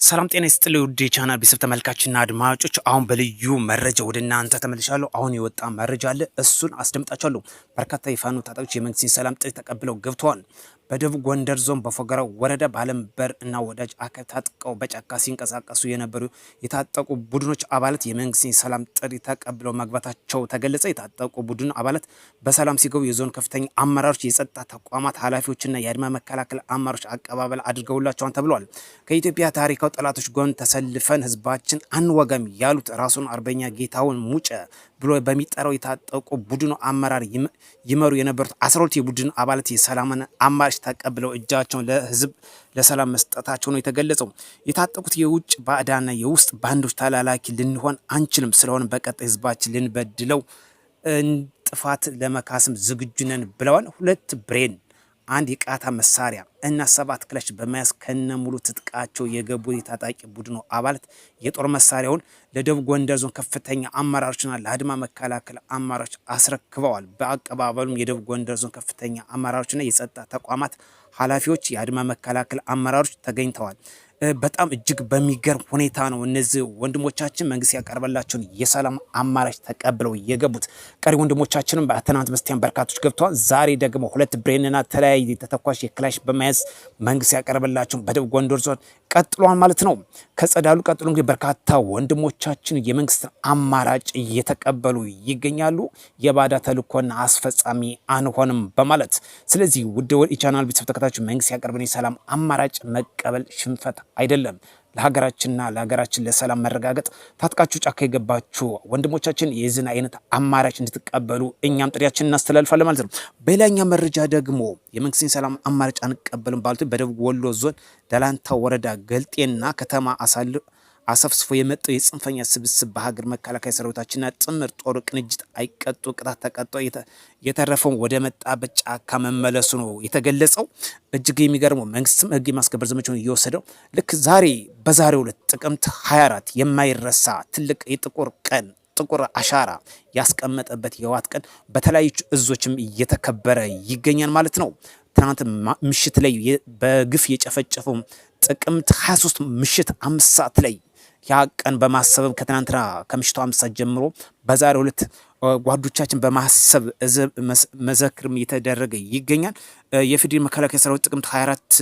ሰላም ጤና ይስጥልኝ ውድ የቻናል ቤተሰብ ተመልካችና አድማጮች፣ አሁን በልዩ መረጃ ወደ እናንተ ተመልሻለሁ። አሁን የወጣ መረጃ አለ፣ እሱን አስደምጣችኋለሁ። በርካታ የፋኖ ታጣቂዎች የመንግስትን ሰላም ጥሪ ተቀብለው ገብተዋል። በደቡብ ጎንደር ዞን በፎገራ ወረዳ ባለምበር እና ወዳጅ አካል ታጥቀው በጫካ ሲንቀሳቀሱ የነበሩ የታጠቁ ቡድኖች አባላት የመንግስትን ሰላም ጥሪ ተቀብለው መግባታቸው ተገለጸ። የታጠቁ ቡድን አባላት በሰላም ሲገቡ የዞን ከፍተኛ አመራሮች፣ የጸጥታ ተቋማት ኃላፊዎችና የአድማ መከላከል አመራሮች አቀባበል አድርገውላቸዋል ተብሏል። ከኢትዮጵያ ታሪካዊ ጠላቶች ጎን ተሰልፈን ህዝባችን አንወጋም ያሉት ራሱን አርበኛ ጌታውን ሙጨ ብሎ በሚጠራው የታጠቁ ቡድኑ አመራር ይመሩ የነበሩት 12 የቡድን አባላት የሰላምን አማራጭ ተቀብለው እጃቸውን ለህዝብ ለሰላም መስጠታቸው ነው የተገለጸው። የታጠቁት የውጭ ባዕዳና የውስጥ ባንዶች ተላላኪ ልንሆን አንችልም። ስለሆነ በቀጣይ ህዝባችን ልንበድለው ጥፋት ለመካስም ዝግጁ ነን ብለዋል። ሁለት ብሬን፣ አንድ የቃታ መሳሪያ እና ሰባት ክላሽ በመያዝ ከነ ሙሉ ትጥቃቸው የገቡ የታጣቂ ቡድኑ አባላት የጦር መሳሪያውን ለደቡብ ጎንደር ዞን ከፍተኛ አመራሮችና ለአድማ መከላከል አመራሮች አስረክበዋል። በአቀባበሉም የደቡብ ጎንደር ዞን ከፍተኛ አመራሮችና የጸጥታ ተቋማት ኃላፊዎች፣ የአድማ መከላከል አመራሮች ተገኝተዋል። በጣም እጅግ በሚገርም ሁኔታ ነው እነዚህ ወንድሞቻችን መንግስት ያቀርበላቸውን የሰላም አማራጭ ተቀብለው የገቡት። ቀሪ ወንድሞቻችንም በትናንት በስቲያን በርካቶች ገብተዋል። ዛሬ ደግሞ ሁለት ብሬንና ተለያዩ ተተኳሽ የክላሽ በመያዝ መንግስት ያቀርበላቸውን በደቡብ ጎንደር ዞን ቀጥሏል ማለት ነው። ከጸዳሉ ቀጥሎ እንግዲህ በርካታ ወንድሞቻችን የመንግስትን አማራጭ እየተቀበሉ ይገኛሉ። የባዳ ተልእኮና አስፈጻሚ አንሆንም በማለት። ስለዚህ ውድ የቻናል ቤተሰብ ተከታዮች፣ መንግስት ያቀርብን የሰላም አማራጭ መቀበል ሽንፈት አይደለም። ለሀገራችንና ለሀገራችን ለሰላም መረጋገጥ ታጥቃችሁ ጫካ የገባችሁ ወንድሞቻችን የዚህን አይነት አማራጭ እንድትቀበሉ እኛም ጥሪያችን እናስተላልፋለን ማለት ነው። በሌላኛ መረጃ ደግሞ የመንግስትን ሰላም አማራጭ አንቀበልም ባሉት በደቡብ ወሎ ዞን ደላንታ ወረዳ ገልጤና ከተማ አሰፍስፎ የመጣው የጽንፈኛ ስብስብ በሀገር መከላከያ ሰራዊታችንና ጥምር ጦር ቅንጅት አይቀጡ ቅጣት ተቀጥቶ የተረፈውን ወደ መጣበት ጫካ መመለሱ ነው የተገለጸው። እጅግ የሚገርመው መንግስትም ህግ የማስከበር ዘመቻውን እየወሰደው ልክ ዛሬ በዛሬው ዕለት ጥቅምት 24 የማይረሳ ትልቅ የጥቁር ቀን፣ ጥቁር አሻራ ያስቀመጠበት የህወሓት ቀን በተለያዩ እዞችም እየተከበረ ይገኛል ማለት ነው። ትናንት ምሽት ላይ በግፍ የጨፈጨፈው ጥቅምት 23 ምሽት 5 ሰዓት ላይ ያ ቀን በማሰብም ከትናንትና ከምሽቱ 5 ሰዓት ጀምሮ በዛሬው ዕለት ጓዶቻችን በማሰብ መዘክርም እየተደረገ ይገኛል። የፌዴራል መከላከያ ሰራዊት ጥቅምት 24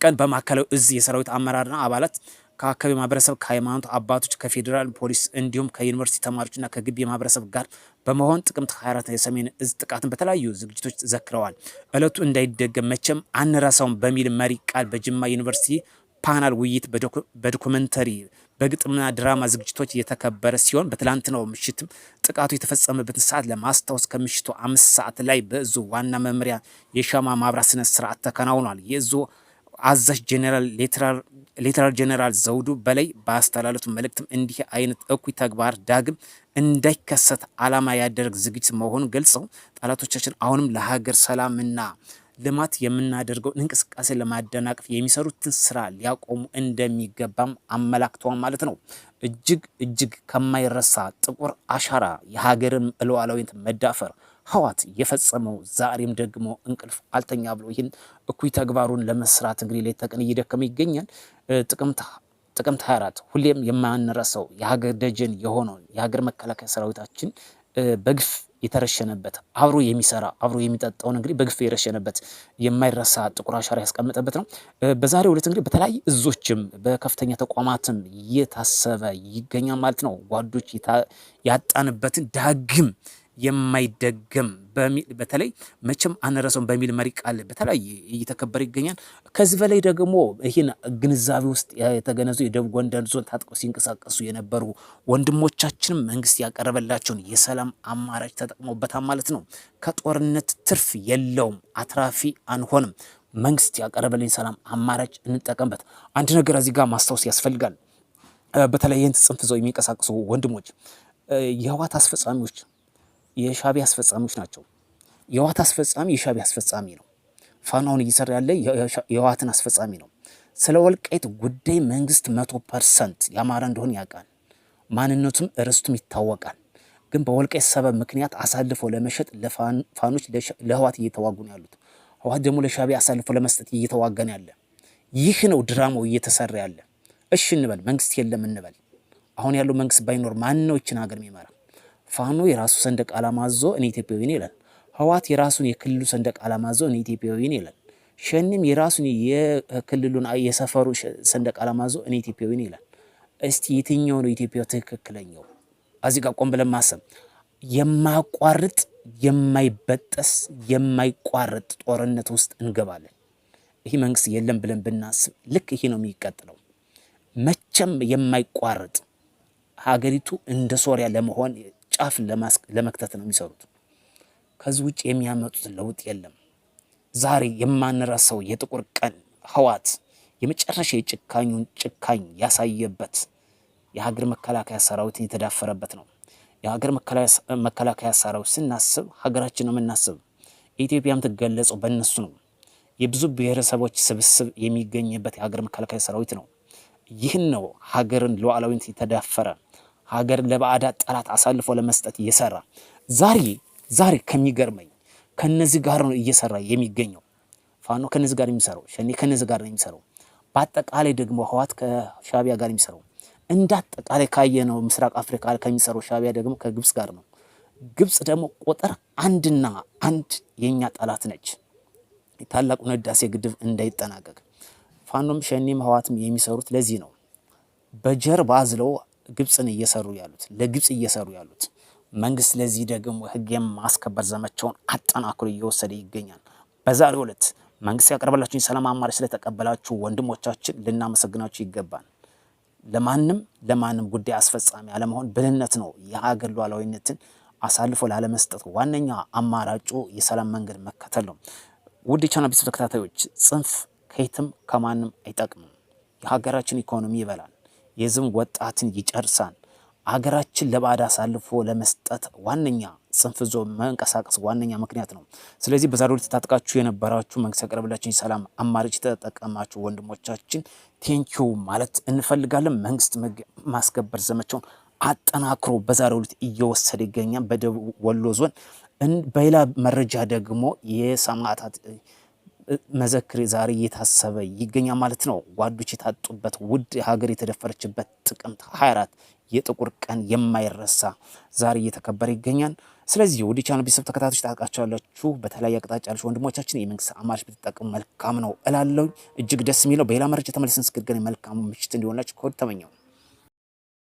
ቀን በማዕከላዊ እዝ የሰራዊት አመራርና አባላት ከአካባቢ ማህበረሰብ፣ ከሃይማኖት አባቶች፣ ከፌዴራል ፖሊስ እንዲሁም ከዩኒቨርሲቲ ተማሪዎችና ከግቢ ማህበረሰብ ጋር በመሆን ጥቅምት 24 የሰሜን እዝ ጥቃትን በተለያዩ ዝግጅቶች ዘክረዋል። እለቱ እንዳይደገም መቼም አንረሳውም በሚል መሪ ቃል በጅማ ዩኒቨርሲቲ ፓናል ውይይት፣ በዶኩመንተሪ፣ በግጥምና ድራማ ዝግጅቶች የተከበረ ሲሆን በትላንትናው ምሽትም ጥቃቱ የተፈጸመበትን ሰዓት ለማስታወስ ከምሽቱ 5 ሰዓት ላይ በእዙ ዋና መምሪያ የሻማ ማብራት ስነ ስርዓት ተከናውኗል። የእዙ አዛዥ ጄኔራል ሌተናል ጄኔራል ዘውዱ በላይ ባስተላለፉት መልእክትም እንዲህ አይነት እኩይ ተግባር ዳግም እንዳይከሰት ዓላማ ያደረግ ዝግጅት መሆኑን ገልጸው ጠላቶቻችን አሁንም ለሀገር ሰላምና ልማት የምናደርገው እንቅስቃሴ ለማደናቀፍ የሚሰሩትን ስራ ሊያቆሙ እንደሚገባም አመላክተዋል ማለት ነው። እጅግ እጅግ ከማይረሳ ጥቁር አሻራ የሀገርን ሉዓላዊነት መዳፈር ህወሓት የፈጸመው ዛሬም ደግሞ እንቅልፍ አልተኛ ብሎ ይህን እኩይ ተግባሩን ለመስራት እንግዲህ ሌት ተቀን እየደከመ ይገኛል። ጥቅምት 24 ሁሌም የማንረሳው የሀገር ደጀን የሆነውን የሀገር መከላከያ ሰራዊታችን በግፍ የተረሸነበት፣ አብሮ የሚሰራ አብሮ የሚጠጣውን እንግዲህ በግፍ የረሸነበት የማይረሳ ጥቁር አሻራ ያስቀመጠበት ነው። በዛሬው ዕለት እንግዲህ በተለያዩ እዞችም በከፍተኛ ተቋማትም እየታሰበ ይገኛል ማለት ነው። ጓዶች ያጣንበትን ዳግም የማይደገም በተለይ መቼም አንረሳውም በሚል መሪ ቃል በተለያየ እየተከበረ ይገኛል። ከዚህ በላይ ደግሞ ይህን ግንዛቤ ውስጥ የተገነዙ የደቡብ ጎንደር ዞን ታጥቀው ሲንቀሳቀሱ የነበሩ ወንድሞቻችንም መንግስት ያቀረበላቸውን የሰላም አማራጭ ተጠቅሞበታል ማለት ነው። ከጦርነት ትርፍ የለውም፣ አትራፊ አንሆንም። መንግስት ያቀረበልኝ ሰላም አማራጭ እንጠቀምበት። አንድ ነገር እዚህ ጋር ማስታወስ ያስፈልጋል። በተለይ ይህን ጽንፍ ይዘው የሚንቀሳቀሱ ወንድሞች የህወሓት አስፈጻሚዎች፣ የሻቢያ አስፈጻሚዎች ናቸው። የህወሓት አስፈጻሚ የሻቢያ አስፈጻሚ ነው። ፋኖ አሁን እየሰራ ያለ የህወሓትን አስፈጻሚ ነው። ስለ ወልቃይት ጉዳይ መንግስት 100% የአማራ እንደሆነ ያውቃል። ማንነቱም ርስቱም ይታወቃል። ግን በወልቃይት ሰበብ ምክንያት አሳልፎ ለመሸጥ ለፋኖች ለህወሓት እየተዋጉ ነው ያሉት። ህወሓት ደግሞ ለሻቢያ አሳልፎ ለመስጠት እየተዋጋ ነው ያለ። ይህ ነው ድራማው እየተሰራ ያለ። እሺ እንበል፣ መንግስት የለም እንበል። አሁን ያለው መንግስት ባይኖር ማን ነው ይችን ሀገር የሚመራ? ፋኖ የራሱ ሰንደቅ ዓላማ አዞ እኔ ኢትዮጵያዊ ነኝ ይላል። ህወሓት የራሱን የክልሉ ሰንደቅ ዓላማ አዞ እኔ ኢትዮጵያዊ ነኝ ይላል። ሸኔም የራሱን የክልሉን የሰፈሩ ሰንደቅ ዓላማ አዞ እኔ ኢትዮጵያዊ ነኝ ይላል። እስቲ የትኛው ነው ኢትዮጵያ ትክክለኛው? እዚህ ጋር ቆም ብለን ማሰብ፣ የማያቋርጥ፣ የማይበጠስ፣ የማይቋረጥ ጦርነት ውስጥ እንገባለን። ይህ መንግስት የለም ብለን ብናስብ ልክ ይሄ ነው የሚቀጥለው። መቼም የማይቋረጥ፣ ሀገሪቱ እንደ ሶሪያ ለመሆን ጫፍ ለመክተት ነው የሚሰሩት። ከዚህ ውጭ የሚያመጡት ለውጥ የለም። ዛሬ የማንረሳው የጥቁር ቀን፣ ህወሓት የመጨረሻ የጭካኙን ጭካኝ ያሳየበት፣ የሀገር መከላከያ ሰራዊትን የተዳፈረበት ነው። የሀገር መከላከያ ሰራዊት ስናስብ ሀገራችን ነው የምናስብ። ኢትዮጵያ የምትገለጸው በእነሱ ነው። የብዙ ብሔረሰቦች ስብስብ የሚገኝበት የሀገር መከላከያ ሰራዊት ነው። ይህን ነው ሀገርን ሉዓላዊነት የተዳፈረ፣ ሀገርን ለባዕዳ ጠላት አሳልፎ ለመስጠት እየሰራ። ዛሬ ከሚገርመኝ ከነዚህ ጋር ነው እየሰራ የሚገኘው። ፋኖ ከነዚህ ጋር የሚሰራው፣ ሸኔ ከነዚህ ጋር ነው የሚሰራው። በአጠቃላይ ደግሞ ህወሓት ከሻቢያ ጋር የሚሰራው፣ እንደ አጠቃላይ ካየነው ምስራቅ አፍሪካ ከሚሰራው ሻቢያ ደግሞ ከግብጽ ጋር ነው። ግብጽ ደግሞ ቁጥር አንድና አንድ የኛ ጠላት ነች። ታላቁን ህዳሴ ግድብ እንዳይጠናቀቅ ፋኖም ሸኔም ህወሓትም የሚሰሩት ለዚህ ነው። በጀርባ አዝለው ግብፅን እየሰሩ ያሉት፣ ለግብጽ እየሰሩ ያሉት። መንግስት ለዚህ ደግሞ ህግ የማስከበር ዘመቻውን አጠናክሮ እየወሰደ ይገኛል። በዛሬው ዕለት መንግስት ያቀረበላችሁን የሰላም አማራጭ ስለተቀበላችሁ ወንድሞቻችን ልናመሰግናችሁ ይገባል። ለማንም ለማንም ጉዳይ አስፈጻሚ አለመሆን ብልህነት ነው። የሀገር ሉዓላዊነትን አሳልፎ ላለመስጠት ዋነኛ አማራጩ የሰላም መንገድ መከተል ነው። ውድ የቻናል ቤተሰብ ተከታታዮች፣ ጽንፍ ከየትም ከማንም አይጠቅምም። የሀገራችን ኢኮኖሚ ይበላል፣ የዝም ወጣትን ይጨርሳል። ሀገራችን ለባዕድ አሳልፎ ለመስጠት ዋነኛ ጽንፍ ይዞ መንቀሳቀስ ዋነኛ ምክንያት ነው። ስለዚህ በዛሬው ዕለት ታጥቃችሁ የነበራችሁ፣ መንግስት ያቀረበላችሁን ሰላም አማራጭ የተጠቀማችሁ ወንድሞቻችን thank you ማለት እንፈልጋለን። መንግስት ማስከበር ዘመቻውን አጠናክሮ በዛሬው ዕለት እየወሰደ ይገኛል በደቡብ ወሎ ዞን። በሌላ መረጃ ደግሞ የሰማዕታት መዘክር ዛሬ እየታሰበ ይገኛል ማለት ነው። ጓዶች የታጡበት፣ ውድ ሀገር የተደፈረችበት ጥቅምት 24 የጥቁር ቀን የማይረሳ ዛሬ እየተከበረ ይገኛል። ስለዚህ ውድ ቻናል ቤተሰብ ተከታታዮች፣ ታውቃችኋላችሁ፣ በተለያየ አቅጣጫ ያላችሁ ወንድሞቻችን የመንግስት አማራጭ ብትጠቀሙ መልካም ነው እላለሁ። እጅግ ደስ የሚለው በሌላ መረጃ ተመልሰን እስክንገናኝ መልካም ምሽት እንዲሆንላችሁ ከወዲሁ ተመኘሁ።